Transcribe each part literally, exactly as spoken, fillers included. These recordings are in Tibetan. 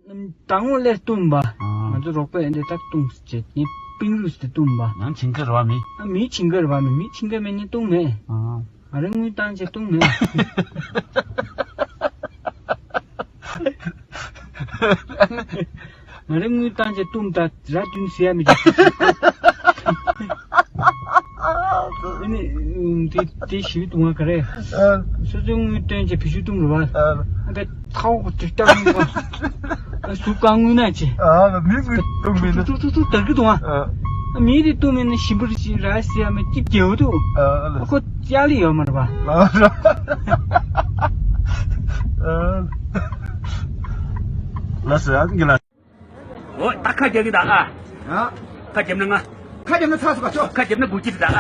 དང་པོ་སླེབས་བཏུམས་པ། ཨ། ང་ཚོ་རོགས་པས་འདི་ལྟར་བཏུམས་བྱས་ནས་པིང་རུས་དེ་བཏུམས་པ། ནང་བྱིང་གི་རེད་བ་མི། ཨ། མི་བྱིང་གི་རེད་བ་མི། མི་བྱིང་གི་མེད་ནི་བཏུམས་མེད། ཨ། ང་རང་དངུལ་བཏང་བྱས་བཏུམས་མེད། ང་རང་དངུལ་བཏང་བྱས་བཏུམས་ད་ར་བདུན་ཟེར་ཡ་མི་འདུག་ཨ་ནི། དེ་དེ་ཞིབ་འདུག་ང་ག་རེ། ཨ། སོ་སོའི་དངུལ་བཏོན་བྱས་བེད་སྤྱོད་བཏུམས་རེད་བ། ཨ། ཨ་ད་ཐའོ་གོ་ཏི་ཏང་གོ། ཨ་ཟུག་གང་དངུལ་ན་ཅི། ཨ་མི་དངུལ་བཏུམས་མི་ན། ཏུ་ཏུ་ཏུ་ཏུ་དར་གི་འདུག་ཨ། ཨ་མི་དེ་བཏུམས་མི་ན་ཞིམ་པོ་རེད་ཅི་ར་ཟེར་ཡ་མི་ཅི་རྒྱལ་བོ་འདུག་ཨ་ཨ་ལ། ཁོ་ཅག་ལི་ཡོད་མ་རེད་བ། ཨ་ལ། ལ་ཟེར་ཨ་གི་ལ། འོ་ད་ཁ་རྒྱབ་ཀྱི་ད་ཨ། ཨ། ཁ་རྒྱབ་ན་ང་། ཁ་རྒྱབ་ན་ཚ་སུ་ག་ཆོ། ཁ་རྒྱབ་ན་དགུ་ཁྱི་ད་ཨ།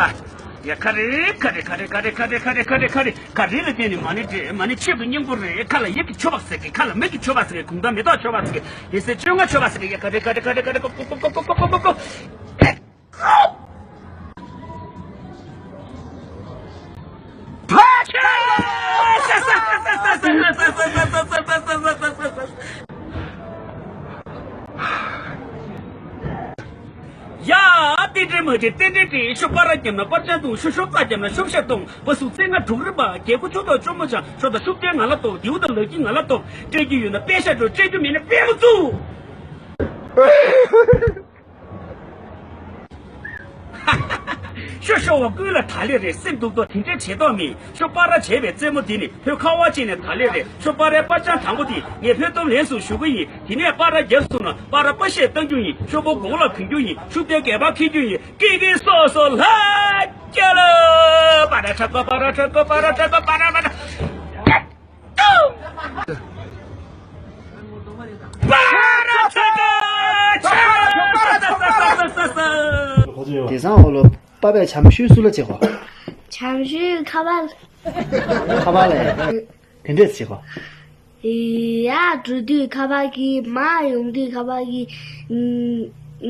ཡ་ཁ་རེ་ཁ་རེ་ཁ་རེ་ཁ་རེ་ཁ་རེ་ཁ་རེ་ཁ་རེ་ཁ་རེ་ཁ་རེ་ལ་བརྟེན་ནས་མ་ཎི་བྲིས། མ་ཎི་ཆོས་ཀྱི་སྙིང་པོ་རེད། ཁ་ལ་ཡིད་ཀྱི་མཆོད་པ་ཟེར་གི། ཁ་ལ་མིག་གི་མཆོད་པ་ཟེར་གི། གུང་ཐང་མེ་ཏོག་མཆོད་པ་ཟེར་གི། ཡེ་ཤེས་བཅོ་ལྔ་མཆོད་པ་ཟེར་གི། ཡ་ཁ་རེ་ཁ་རེ་ཁ་རེ་ཁ་རེ་ཁ་རེ་ཁ་རེ་ཁ་རེ་ཁ་རེ་ཁ་རེ་ཁ་རེ་ཁ་རེ་ཁ་རེ། ཡ། རྟེན་འབྲེལ་མ་བྱེད་རྟེན་འབྲེལ་སྒྲིག་ཤོག་པ་ར་བརྒྱབ་ན་པར་ཆ་འདུག་ཤོག་ཤོག་རྩ་བརྒྱབ་ན་ཤོག་ཤ་འཐུང་། པ་སུ་ཚེ་ང་དྲུག་རེ་པ་རྒྱལ་པོ་ཆུ་ཐོག་ཆུ་མོ་ཆང་ཤོག་དང་ཤུགས་ལྡན་ང་ལ་ཐོབ། རྡེའུ་དང་ལག་གི་ང་ལ་ཐོབ། སྤྲད་རྒྱུ་ཡོད་ན་པད་ཤ་སྤྲོད། སྤྲད་རྒྱུ་མེད་ན་པད་མོ་བཙུགས། ཤོ་ཤོ་བ་ཀུན་ལ་ད་ལེ་རེད། སེམས་སྡུག་ཏོ་དེ་འདྲའི་བྱེད་ཐོག་མེད། ཤོ་པ་ར་བྱས་པའི་རྩེད་མོ་དེ་ནི་བོད་ཁ་བ་ཅན་ནས་ད་ལེ་རེད། ཤོ་པ་རའི་པར་ཆང་དང་པོ་དེ་ངས་བོད་སྟོབས་ལེན་སུ་ཞུ་གི་ཡིན། དེ་ནས་པ་ར་རྒྱབ་སོང་ན་པ་ར་པ་ཤད་བཏང་རྒྱུ་ཡིན། ཤོ་པོ་གོང་ལ་གོན་རྒྱུ་ཡིན། ཤུབ་ཏའི་སྒལ་པ་འཁྱེར་རྒྱུ་ཡིན། ཀི་ཀི་སོ་སོ་ལ་རྒྱ་ལ་པ་ར་ཁྲ་ཀོ་པ་ར་ཁྲ་ཀོ་པ་ར་ཁྲ་ཀོ་པ་ར་པ་ར། དེང་སང་འོ་ལོ་པ་པས་བྱམས་ཤུལ་སུ་ལ་བྱེད་གོ། བྱམས་ཤུལ་ཁ་པར། ཁ་པར་ལ་དེ་འདྲས་བྱེད་གོ། ཡར་འགྲོ་དུས་ཁ་པར་གྱིས། མར་ཡོང་དུས་ཁ་པར་གྱིས།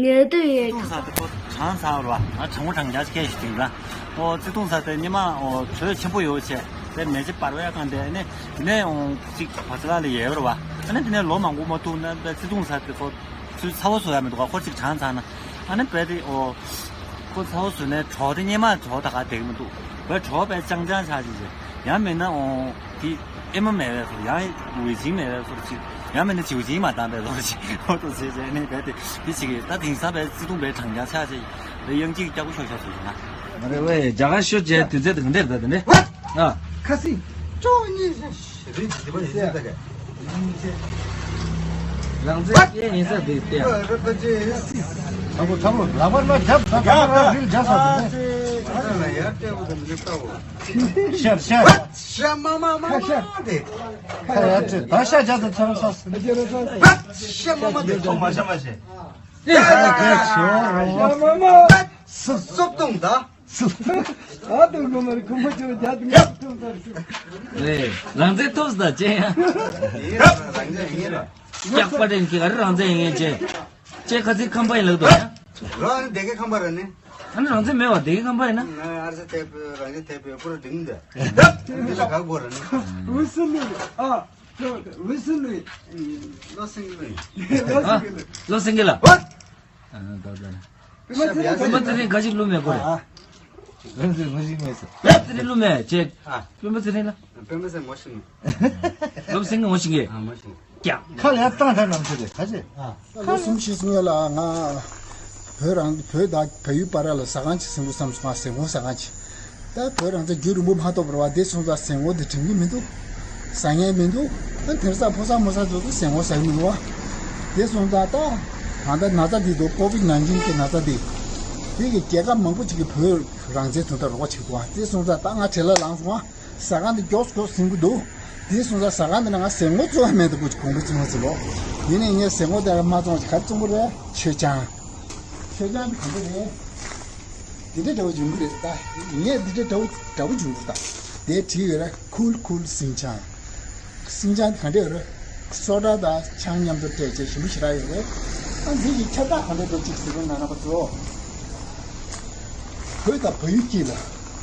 ཉལ་དུས་ཡང་ཁ་པར། བཙོང་ས་དེ་ཚོ་གྲངས་ཚང་རེད་བ། ང་གྲངས་མོ་གྲངས་རྒྱག་སྐད་ཞིག་དྲན་ལ། ཨོ་བརྩི་མཐོང་ས་དེ་སྙེ་མ་ཨོ་དྲོད་ཆེན་པོ་ཡོད་བྱས། དེ་མེ་ལྕེ་འབར་བའི་སྒང་དེ་ནས་དེ་ནས་ཨོ་གཅིག་བ་ཚ་ལ་ལ་ཡལ་བ་རེད་བ། ཨ་ནི་དེ་ནས་ལོ་མང་པོ་མ་ཐུག་ན་དེ་བརྩི་མཐོང་ས་དེ་ཚོ་ཚུར་ཚ་བོ་བཟོ་ཡ་མི་འདུག་ག་ཁོ་གཅིག་གྲངས་ཚང་ན། ཨ་ནི་བས་དེ་ཨོ་ཁོ་ཚ་བོ་བཟོས་ནས་གྲོགས་དེ་སྙེ་མ་གྲོགས་ད་ག་བསྡད་ཀྱི་མི་འདུག་བས་གྲོགས་བས་ཅང་ཅང་ཆགས་ཅིག་ཅིག་ཡང་མིན་ན་ཨོ། དེ་ཨེ་མ་མེད་པའི་ཚོར། ཡང་ཝེ་ཆིང་མེད་པའི་ཚོར་ཅིག་ཡང་མིན་ན་ཅིའུ་ཆིང་མ་བཏང་པའི་ཚོར་ཅིག་ཧོ་ཏོ་ཟེར་བྱས་ནས་བས་དེ་དེ་ཅིག་གིས་ད་དེང་སང་བས་བརྩི་མཐོང་བས་གྲངས་ཀྱང་ཆགས་ཅིག་ལ་དབྱངས་ཅིག་རྒྱག་གོ་ཤོག་ཤོག་ཟེར་ན། ང་རེ་བས་རྒྱ་གར་ཤོད་བྱས་དུས་ཚོད་དེ་ག་འདྲས་རེད་ད་དེ་ནས། ཨ། ཁ་སི། ཅོ་གཉིས་ཤ་རེད་ཅི་དེ་བ་ཡིན་ཟེར་ད་ག་རང་ཚེ་སྐྱེལ་ཡིན་ས་དེ་བལྟས། ཨ་ཁོ་ཁྲམ་ལོ་ལག་པ་ལ་རྒྱབ་ས་ཁ་ཁ་རིལ་རྒྱབ་ས་དེ་ནས། ཤར་ཤར། ཤ་མ་མ་མ་མ་དེ། ཁ་ཡ་ཅེ་ད་ཤ་རྒྱ་དང་ཚང་ས་སི་ནི་ཅེ་ར་ས། ཤ་མ་མ་དེ་ཐོག་མ་ཤ་མ་ཤེ། ཨེ་ཧ་གེ་ཤོ་རོ། ཤ་མ་མ། སུ་སུབ་ཏུང་ད། ཨ་དུ་གོ་མར་ཁུ་མ་ཅོ་རྒྱ་དུ་ངག་ཏུང་ད་སུ། རེད། རང་ཚེ་ཐོབ་ས་ཅེ་ཡ། ཡིན་ར་རང་ཚེ་ཡིན་ར། སྐྱག་པ་དྲན་གི་ག་རེ་རང་ཚེ་ཡིན་ངེས་ཅེ། ཅེ་ཁ་ཚིག་ཁམས་པ་ཡིན་ལགས་དོ་ཡ། རང་ནི་སྡེ་དགེ་ཁམས་པ་ར་ནི། ཨ་ནི་རང་ཚེ་མེད་པ་སྡེ་དགེ་ཁམས་པ་ཡིན་ན། ང་ཨར་ས་ཐེབས་རང་ཚེ་ཐེབས་པའི་པུ་ར་འགྲིག་འདི། འདི་ལ་ག་གོ་ར་ནི། ཝི་སི་ལུ་ཨ། ཝི་སི་ལུ། ལོ་སིང་ལུ། ལོ་སིང་ལུ། ལོ་སིང་ལུ། ཨ་ད་ད། པུས་མོ་ཚེ་རིང་ག་ཞིག་བླུགས་མེད་གོ་རེད། ཨ། ང་ཚེ་ངོ་ཤེས་མེད་ཟེར། པུས་མོ་ཚེ་རིང་བླུགས་མེད་ཅེ། ཨ། པུས་མོ་ཚེ་རིང་ལ། པུས་མོ་ཚེ་ངོ་ཤེས་མེད། ལོ་སིང་ངོ་ཤེས་གི། ཨ་ངོ་ཤེས། ཀྱང་། ཁ་ལ་ཡར་བཏང་ད་ནམ་ཚོད་རེད་ཁ་ཆེ། ཨ། ལོ་གསུམ་བཞི་སོང་ཡ་ལ་ང་། བོད་རང་བོད་དང་བལ་ཡུལ་བར་ལ་ཟ་ཁང་ཅིག་ཟིན་པོ་བསམ་སོང་ང་ཟས་ངོ་ཟ་ཁང་ཅིག་ད་བོད་རང་བཙན་རྒྱུན་རིང་པོ་མ་ཐོབ་པར་བ་དེ་སོང་ཙང་ཟས་ངོ་དེ་དྲན་གྱི་མི་འདུག་ཟ་མཁན་མི་འདུག་ཨ་དེར་ས་ཕོ་ས་མོ་ས་ཚོ་ཚོ་ཟས་ངོ་ཟ་གི་མི་འདུག་བ། དེ་སོང་ཙང་ད་ད་ལྟ་ན་ཚ་འདི་འདུག་ཀོ་བིད་ནན་ཏིན་གྱི་ན་ཚ་འདི། དེ་གི་རྒྱལ་ཁབ་མང་པོ་ཅིག་གི་བོད་རང་བཙན་དོན་དག་རོགས་པ་བྱེད་འདུག་བ། དེ་སོང་ཙང་ད་ང་བྲེལ་ལ་ལངས་སོང་བ། ཟ་ཁང་དེ་མགྱོགས་མགྱོགས་ཟིན་གི་འདུག་དེ་སོང་ཙང་ཟ་ཁང་དེ་ན་ང་ཟས་ངོ་བཙོ་བ་མེད་དུ་ཀུ་ཅི་གོང་བུ་ཚིག་མ་ཚིག་ལོ། ཡིན་ནའི་ངས་ཟས་ངོ་དེ་མ་བཙོང་ག་བཙོང་གི་རེད། མཆོད་ཆང་། མཆོད་ཆང་དེ་ག་འདྲ་རེད། དེ་འདྲ་འདྲ་བོ་འབྱུང་གི་རེད་ད། ངས་དེ་འདྲ་འདྲ་བོ་འདྲ་བོ་འབྱུང་གི་རེད་ད། དེ་བྲིས་ཡོད་རེད། ཁུལ་ཁུལ་སིང་ཆང་། སིང་ཆང་དེ་ག་འདྲ་ཡོད་རེད། སོ་ཌ་དང་ཆང་མཉམ་དུ་སྤྲད་བྱས་ཞིམ་པོ་ཞེ་དྲག་ཡོད་རེད། ཨ་འདི་ཡི་ཁྱབ་བདག་ག་འདྲ་འདྲ་བོ་ཅིག་ཟེར་བ་ན་ན་པ་ཚོ། བོད་དང་བལ་ཡུལ་དཀྱིལ་ལ་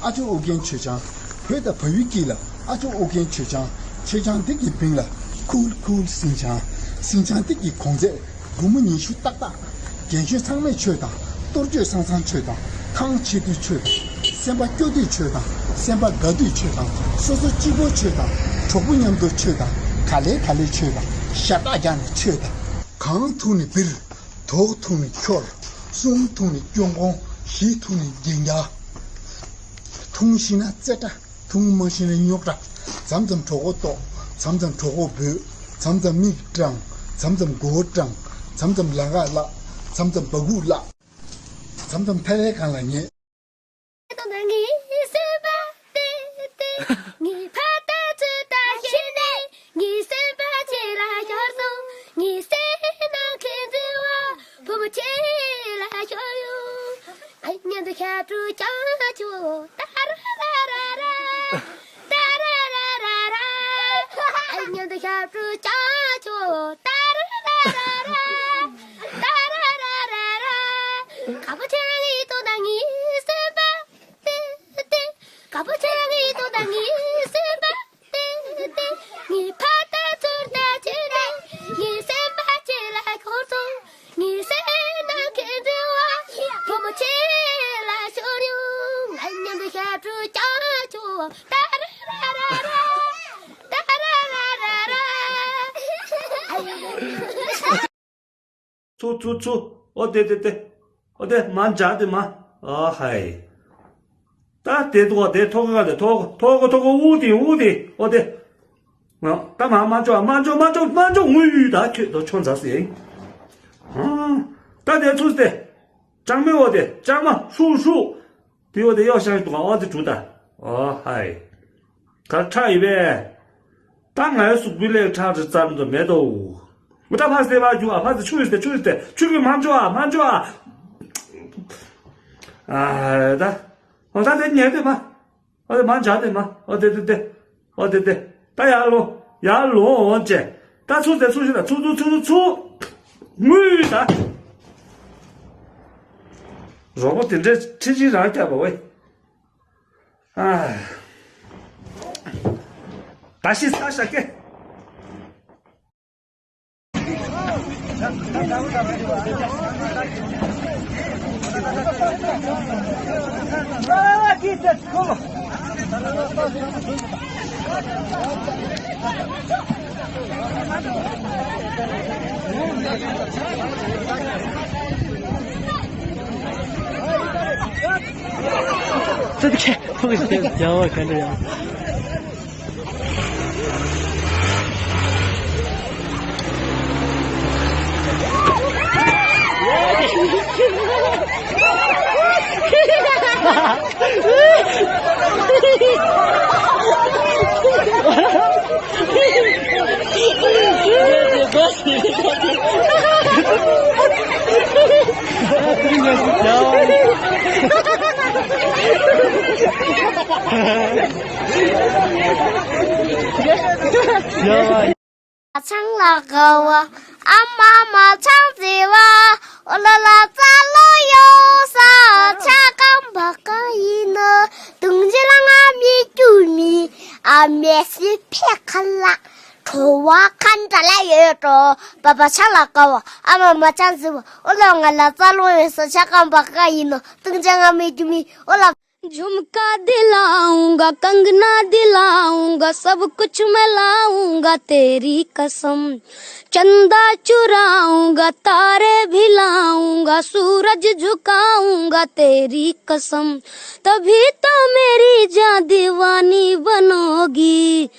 ཨ་ཅོ་ཨོ་རྒྱན་མཆོད་ཆང་། བོད་དང་བལ་ཡུལ་དཀྱིལ་ལ་ཨ་ཅོ་ཨོ་རྒྱན་མཆོད་ཆང་། མཆོད་ཆང་འདི་གི་བིང་ལ་ཁུལ་ཁུལ་སིང་ཆང་། སིང་ཆང་ཏིག་གི་གོང་ཚད་སྒོར་མོ་ཉི་ཤུ་ཏག་ཏག་རྒན་གཞོན་ཚང་མས་མཆོད་དང་། གཏོར་མཆོད་སང་སང་མཆོད་དང་། ཐང་ཆད་དུས་མཆོད་དང་། སེམས་པ་སྐྱོ་དུས་མཆོད་དང་། སེམས་པ་དགའ་དུས་མཆོད་དང་། སོ་སོ་གཅིག་པོ་མཆོད་དང་། གྲོགས་པོ་མཉམ་དུ་མཆོད་དང་། ག་ལེ་ག་ལེ་མཆོད་དང་། ཤ་སྟག་རྒྱག་ནས་མཆོད་དང་། གང་འཐུང་ནས་བིར། དོག་འཐུང་ནས་ཁྱོར། གསུམ་འཐུང་ནས་སྐྱོན་གོང་། བཞི་འཐུང་ནས་རྒྱན་རྒྱག་འཐུང་ཤེས་ན་རྩེ་གྲ། འཐུང་མ་ཤེས་ན་རྙོག་དྲ། མཚམས་མཚམས་གྲོད་ཁོག་ལྟོགས། མཚམས་མཚམས་གྲོད་ཁོག་སྦོས། མཚམས་མཚམས་མིག་སྐྲང་། མཚམས་མཚམས་མགོ་བོ་སྐྲང་། མཚམས་མཚམས་ལ་ངག་བརླག་མཚམས་མཚམས་སྦ་ཁུག་བརླག་མཚམས་མཚམས་ཐལ་བའི་སྒང་ལ་ཉལ། ངའི་སེམས་པ་ཏེ་ཏེ། ངའི་ཕ་ད་ཚོད་ལྟ་བྱས་ནས། ངའི་སེམས་པ་ཁྱེད་ལ་ཤོར་སོང་། ངའི་སེམས་ནང་ཁེངས་འཛིན་བ། བུ་མོ་ཁྱེད་ལ་ཤོར་ཡོང་། ཨ་མཉམ་དུ་ཞབས་བྲོ་རྐྱང་ཆོག་ཏ་ར་ར་ར་ར། ཏ་ར་ར་ར་ར། ཨ་མཉམ་དུ་ཞབས་བྲོ་རྐྱང་ཆོག་ཏ་ར་ར་ར་ར། ཏ་ར་ར་ར་ར། དགའ་པོ་ཁྱེད་རང་གིས་ཐོག་ན་ངའི་སེམས་པ་ཏེ་ཏེ། དགའ་པོ་ཁྱེད་རང་གིས་ཐོག་ན་ངའི་སེམས་པ་ཏེ་ཏེ། ངའི་ཕ་ད་ཚོད་ལྟ་བྱས་ནས། ངའི་སེམས་པ་ཁྱེད་ལ་ཤོར་སོང་། ངའི་སེམས་ནང་ཁེངས་འཛིན་བ། བུ་མོ་ཁྱེད་ལ་ཤོར་ཡོང་། ང་མཉམ་དུ་ཞབས་བྲོ་རྐྱང་ཆོག་ཏ་ར་ར་ར་ར། ཏ་ར་ར་ར་ར། ཚུར་ཚུར་ཚུར། ཨོ་དེ་དེ་དེ། ཨོ་དེ་མར་འཇགས་དེ་མར། ཨ་ཧའི། ད་དེ་ཐོག་དེ་ཐོག་ག་དེ་ཐོག་ཐོག་ཐོག་དབུགས་དེ་དབུགས་དེ་ཨོ་དེ། ད་མར་མ་འཇོག་མ་འཇོག་མ་འཇོག་མ་འཇོག་ངུ་ཡུས་ད་ཁྱོད་དོ་ཆོ་འཛག་སེ། ཨ། ད་དེ་ཚུར་དེ། ཅང་མེད་ཨོ་དེ་ཅང་མ་ཧྲུག་ཧྲུག་དེ་ཨོ་དེ་གཡོག་བཤང་འདུག་ག་ཨོ་དེ་དྲུག་ད། ཨ་ཧའི། གར་ཁྲག་ཡོད་པས། ད་ངའི་གཟུགས་པོའི་ལས་ཁྲག་རེ་རྩར་འདུག་མེད་དོ། ད་ཕ་སེ་བ་རྒྱུ་ཨ་ཕ་སེ་ཆུ་ཡོད་སེ་ཆུ་ཡོད་སེ་ཆུ་གི་མ་འཇོ་ཨ་མ་འཇོ་ཨ། ཨ་ད། ཨོ་ད་དེ་ཉལ་དེ་མ། ཨོ་དེ་མ་འཇག་དེ་མ། ཨོ་དེ་དེ་དེ། ཨོ་དེ་དེ། ད་ཡར་ལོ། ཡར་ལོ་འོང་ཅེ། ད་ཚུར་དེ་ཚུར་ཞིག་ད་ཚུར་ཚུར་ཚུར་ཚུར་ཚུར། ངུས་ད། རོགས་པ་དེ་འདྲའི་ཁྲི་ཆིན་རང་སྐྱབས་པ་བས། ད་ཤི་ས་ཤ་ཀེ། ཙི་ཙི་ཁྱེད་ཕུག་ཙི་ཙི་རྒྱལ་བ་ག་འདྲ་ཡང་། མ་ཚང་ལ་དགའ་བ། ཨ་མ་མ་ཚང་བརྩེ་བ། ཨོ་ལ་ལ་རྩ་ལོ་གཡོ་ས། ཆ་སྐམ་བག་ག་ཡིན་ནོ། དུང་ཆེན་ལ་ང་མི་སྐྱུ་མི། ཨ་མའི་སི་ཕེ་ཁ་ལ། ཁྲོ་བ་ཁ་འདྲ་ལ་ཡོད་འགྲོ། པ་པ་ཆང་ལ་དགའ་བ། ཨ་མ་མ་ཆང་བརྩེ་བ། ཨོ་ལ་ང་ལ་རྩ་ལོ་ཡོད་ས། ཆ་སྐམ་བག་ག་ཡིན་ནོ། དུང་ཆེན་ང་མི་སྐྱུ་མི། ཨོ་ལ། झुमका दिलाऊंगा, कंगना दिलाऊंगा, सब कुछ मैं लाऊंगा तेरी कसम। चंदा चुराऊंगा, तारे भी लाऊंगा, सूरज झुकाऊंगा तेरी कसम। तभी तो मेरी जान दीवानी बनोगी,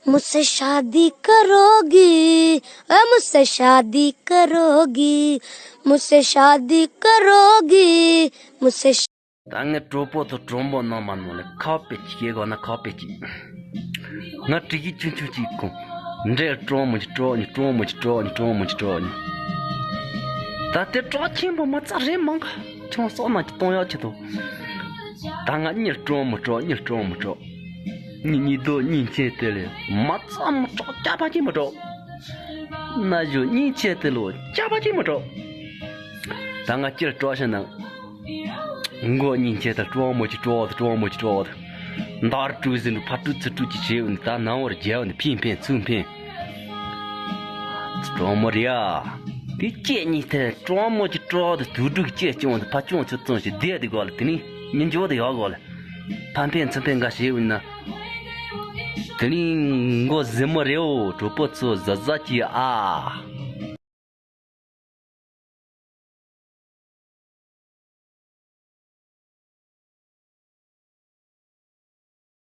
मुझसे शादी करोगी, ए, मुझसे शादी करोगी, मुझसे शादी करोगी, मुझसे ད་ངས་གྲོགས་པོ་དང་གྲོགས་མོ་ནང་མ་ནང་ལ་ཁ་པེ་ཅིག་གོ་ན་ཁ་པེ་ཅིག་ང་དྲི་གི་ཆུང་ཆུང་ཅིག་གོ། འདྲེ་གྲོགས་མོ་ཅིག་གྲོགས་ཉིད་གྲོགས་མོ་ཅིག་གྲོགས་ཉིད་གྲོགས་མོ་ཅིག་གྲོགས་ཉིད། ད་དེ་གྲོགས་ཆེན་པོ་མ་རྩ་རེད་མང་ག་ཁྱོད་སོགས་ནང་གི་གཏོང་ཡག་ཆེད་དོ། ད་ང་གཉིས་གྲོགས་མོ་གྲོགས་གཉིས་གྲོགས་མོ་གྲོགས། གཉིས་གཉིས་དོ་གཉིས་ཆེ་དེ་ལས་མ་རྩ་མོ་གྲོགས་སྐྱག་པ་ཅིག་མ་གྲོགས། ན་གཞོན་གཉིས་ཆེ་དེ་ལོ་སྐྱག་པ་ཅིག་མ་གྲོགས། ད་ང་སྤྱིར་གྲོགས་ཤིག་ན། མགོ་གཉིས་ཆེ་ད་གྲོགས་མོ་ཅིག་གྲོགས་ད་གྲོགས་མོ་ཅིག་གྲོགས་ད། འདར་དཀྲུག་ཟིན་དུ་ཕར་དཀྲུག་ཚུར་དཀྲུག་ཅིག་བྱེད་འོ་ནི་ད་ནང་བར་རྒྱལ་འོ་ནི་ཕིན་ཕིན་ཚུགས་ཕིན། གྲོགས་མོ་རེད་ཨ། དེ་ཁྱེད་གཉིས་ཐད་གྲོགས་མོ་གྱི་གྲོགས་དེ་དུག་སྦྲུལ་གྱི་ལྕེ་སྐྱོང་དེ་ཕ་སྐྱོང་ཆུ་བཙོང་ཞིག་བསྡད་དེ་གོ་ལ། དེ་ནི་མི་འཇོག་དེ་ཡོད་གོ་ལ། ཕ་འཕེན་ཚུ་འཕེན་འགའ་བྱས་འོང་ན། དེ་ནི་མགོ་གཟེ་མོ་རེད་ཨོ། གྲོགས་པོ་ཚོ་གཟབ་གཟབ་གྱིས་ཨ།